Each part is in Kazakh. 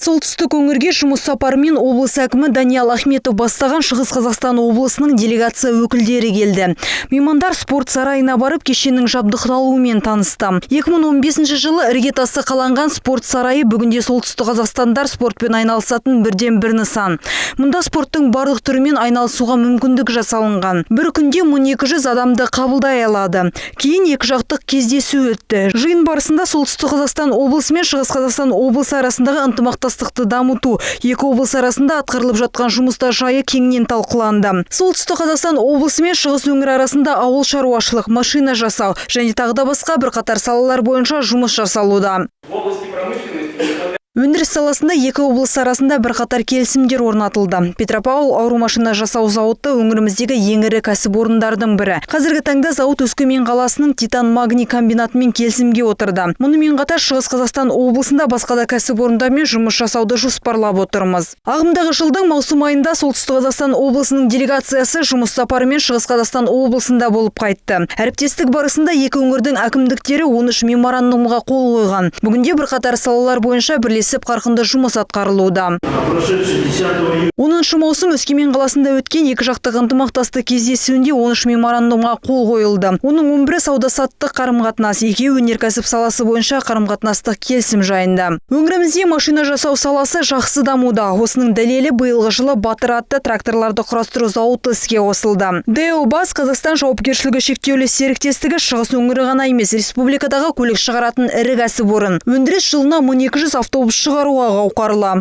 Солтүстік өңірге жұмыс сапарымен облыс әкімі Даниал Ахметов бастаған Шығыс Қазақстан облысының делегация өкілдері келді. Меймандар спорт сарайына барып, кешеннің жабдықталуымен танысты. 2015 жылы іргетасы қаланған спорт сарайы бүгінде Солтүстік Қазақстандар спортпен айналысатын бірден бір нысан. Мұнда спорттың барлық түрімен айналысуға мүмкіндік жасалынған. Бір күнде 1200 адамды қабылдай алады. Кейін екі жақтық кездесу өтті. Жиын барысында Солтүстік Қазақстан облысы мен Шығыс Қазақстан облысы арасындағы ынтымақтастықты дамыту, екі облыс арасында атқарылып жатқан жұмыстар жайы кеңінен талқыланды. Солтүстік Қазақстан облысы мен Шығыс өңірі арасында ауыл шаруашылық, машина жасау және тағы да басқа бірқатар салалар бойынша жұмыс жасалуда. В области промышленности. Өндіріс саласында екі облыс арасында бірқатар келісімдер орнатылды. Петропавл ауыр машина жасау зауыты өңіріміздегі ең ірі кәсіпорындардың бірі. Қазіргі таңда зауыт Өскемен қаласының титан магний комбинатымен келісімге отырды. Мұнымен қатар Шығыс Қазақстан облысында басқа да кәсіпорындармен жұмыс жасауды жоспарлап отырмыз. Ағымдағы жылдың маусым айында Солтүстік Қазақстан облысының делегациясы жұмыс сапарымен Шығыс Қазақстан облысында болып қайтты. Әріптестік барысында екі өңірдің әкімдіктері 13 меморандумға қол қойған. Бүгінде бірқатар салалар бойынша бірлесіп қарқынды жұмыс атқарылуда. Прошедший 10 июня 10 маусым Өскемен қаласында өткен екі жақтық ынтымақтастық кездесуінде 13 меморандумға қол қойылды. Оның 11-і сауда-саттық қарым-қатынас, екеуі өнеркәсіп саласы бойынша қарым-қатынастық келісім жайында. Өңірімізде машина жасау саласы жақсы дамуда. Осының дәлелі биылғы жылы Батыр атты тракторларды құрастыру зауыты іске қосылды. Дэу Бас Қазақстан жауапкершілігі шектеулі серіктестігі шығыс өңірі ғана емес, республикадағы көлік шығаратын ірі кәсіпорын. Өндіріс жылына 1200 автобус шығаруға қауқарлы.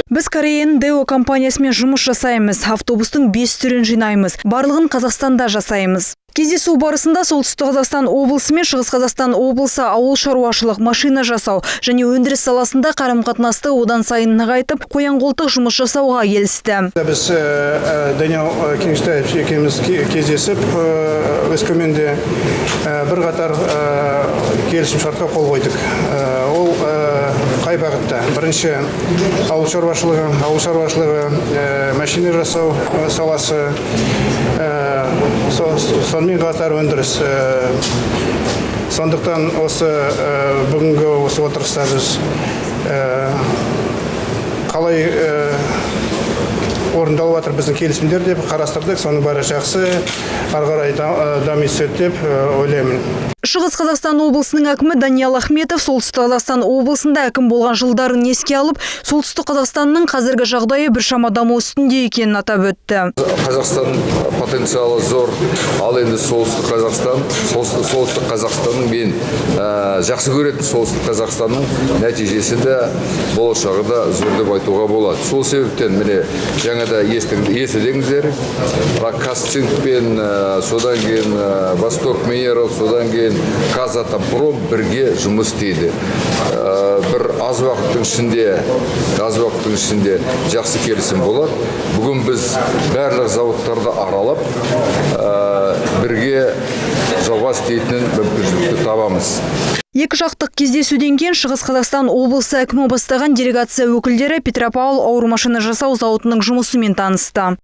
Біз Кореяның Дэу компаниясымен жұмыс жасаймыз. Автобустың 5 түрін жинаймыз. Барлығын Қазақстанда жасаймыз. Кездесу барысында Солтүстік Қазақстан облысы мен Шығыс Қазақстан облысы ауыл шаруашылық, машина жасау және өндіріс саласында қарым-қатынасты одан сайын нығайтып, қоян-қолтық жұмыс жасауға келісті. Біз Даниал Кенжетаев екеуміз кездесіп, Өскеменде бірқатар келісімшартқа қол қойдық. Ол қай бағытта? Бірінші, ауыл шаруашылығы, машина жасау саласы, сонымен қатар өндіріс. Сондықтан осы бүгінгі осы отырыста біз қалай орындалып жатыр біздің келісімдер деп қарастырдық. Соның бәрі жақсы, ары қарай дами түседі деп ойлаймын. Шығыс Қазақстан облысының әкімі Даниал Ахметов Солтүстік Қазақстан облысында әкім болған жылдарын еске алып, Солтүстік Қазақстанның қазіргі жағдайы біршама даму үстінде екенін атап өтті. Қазақстан потенциалы зор, ал енді Солтүстік Қазақстан, Солтүстік Қазақстанның, мен жақсы көретін Солтүстік Қазақстанның нәтижесі де, болашағы да зор деп айтуға болады. Сол себептен, міне, жаңа да естідіңіздер, мына Казцинк пен содан кейін Восток Минерал, содан кейін Казатомпром бірге жұмыс істейді. Бір аз уақыттың ішінде жақсы келісім болады. Бүгін біз барлық зауыттарды аралап, бірге жоба істейтін мүмкіншілікті табамыз. Екі жақтық кездесуден кейін Шығыс Қазақстан облысы әкімі бастаған делегация өкілдері Петропавл ауыр машина жасау зауытының жұмысымен танысты.